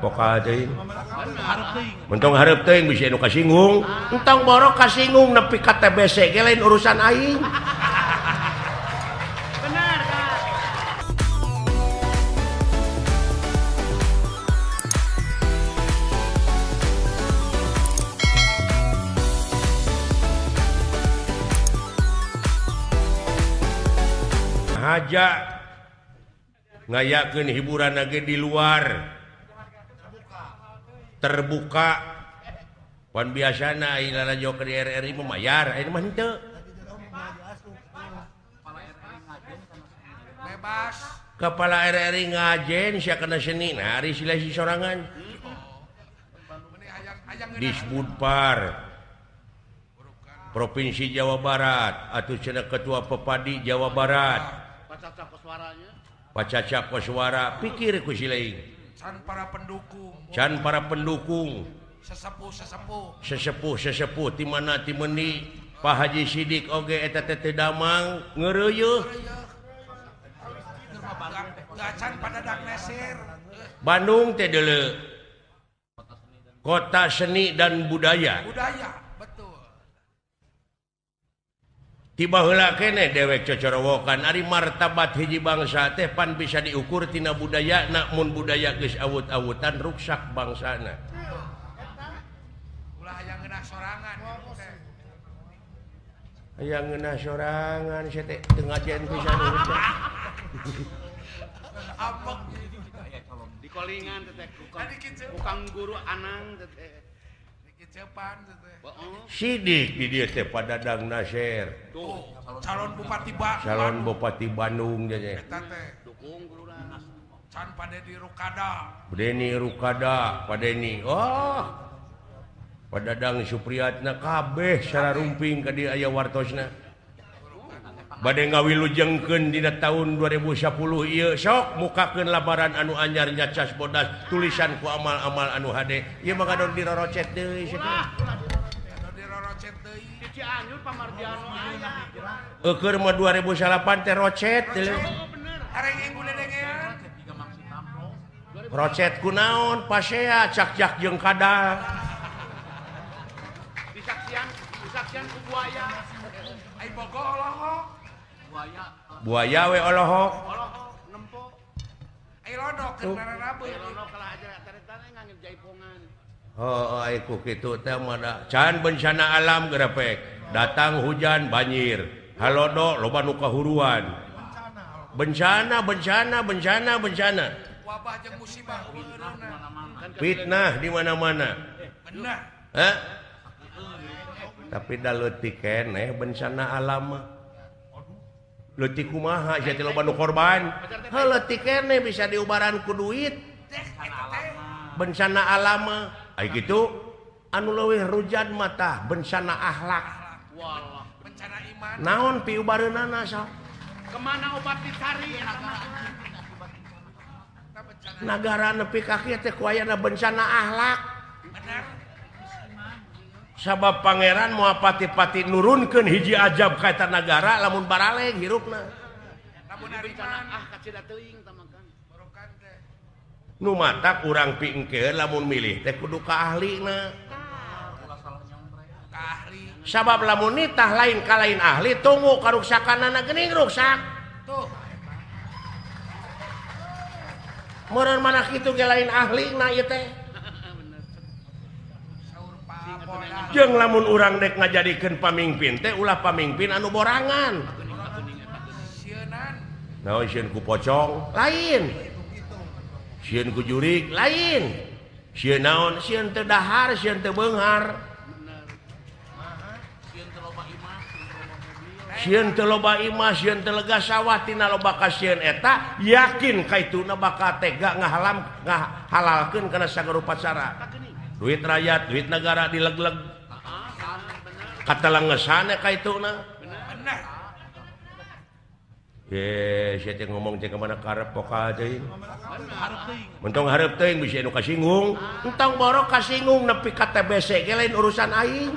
pokal teuing. Mentong hareup teuing bisi anu kasinggung. Entong boro kasinggung nepi ka TBC ge lain urusan aing. Benar, Kak. Haja ngayakeun hiburan lagi di luar terbuka pan biasana aya lalajo ke RRI mah mayar aya mah henteu bebas kepala RRI ngajen sia kana seni nah ari sila si sorangan Disbudpar Provinsi Jawa Barat atuh cenah Ketua Pepadi Jawa Barat Pacaca koswara pikir ku si lain can para pendukung can para pendukung sesepuh sesepuh sesepuh sesepuh ti mana ti meuni Pak Haji Sidik oge eta teh teu damang ngeureuyeuh gacan padadak nesir Bandung teh deuleu kota seni dan budaya budaya betul tiba heula keneh dewek cocorowokan ari martabat hiji bangsa teh pan bisa diukur tina budaya mun budaya geus awut-awutan ruksak bangsana ulah hayang ngeunah sorangan hayang ngeunah sorangan sia teh teu ngajen pisan ambek di kolingan teh kukang guru anang teh Sidik di dieu teh Padadang Nasir tuh calon bupati Bandung calon bupati Bandung teh eta teh dukung guruna can Padeni Rukada Padeni Rukada Padeni oh Padadang Supriyatna kabeh sararumping ka dieu aya wartosna bade ngawilujengkeun dina tahun 2010 ieu sok mukakeun labaran anu anyar nyacas bodas tulisan ku amal-amal anu hade ieu mah gadon dirorocet deui sia gadon dirorocet deui di Cianjur Pamardiano aya eueur mah 2008 teh rocet deui bener areng guledengean rocet kunaon pasea cak-cak jeung kadal disaksian disaksian ku buaya ai bogo olohok buaya buaya we olohok olohok nempo ai lodok keur nararabeun lodok kalah aja taretana ngangge jaipongan heuh ai ku kitu teh mah can bencana alam gerepek datang hujan banjir halodo loba nu kahuruan bencana bencana bencana bencana wabah jeung musibah fitnah di mana-mana bener heh tapi da leutik keneh bencana alam mah leutik kumaha sia teh loba nu korban heuh leutik keneh bisa diubaran ku duit bencana alam mah ai kitu anu leuwih rujan mah tah bencana akhlak bencana iman naon piubareunana sok kemana obat dicari nagara nepi ka kieu teh ku ayana bencana akhlak bener sabab pangeran moal pati-pati nurunkeun hiji ajab ka eta nagara lamun baraleng hirupna lamun bencana ah kacida teuing tah makan borokan teh nu matak urang pingkeun lamun milih teh kudu ka ahlina ka ahli sabab lamun nitah lain ka lain ahli tunggu karuksakanana geuning ruksak tuh meureun mana kitu ge lain ahlina ieu teh jeung lamun urang dek ngajadikeun pamingpin teh ulah pamingpin anu borangan naon sieun ku pocong lain sieun ku jurig lain sieun naon sieun teu dahar sieun teu beunghar sieun teu loba imah sieun teu lega sawah tina loba kasieun eta yakin kaituna bakal tega ngahalam ngahalalkeun kana sagarupa cara duit rakyat duit negara dileg-leg kata langesana kaituna bener ye sia teh ngomong teh ka mana karep pokal teuing mentong hareup teuing bisi anu kasinggung entong boro kasinggung nepi ka TBC ge lain urusan aing.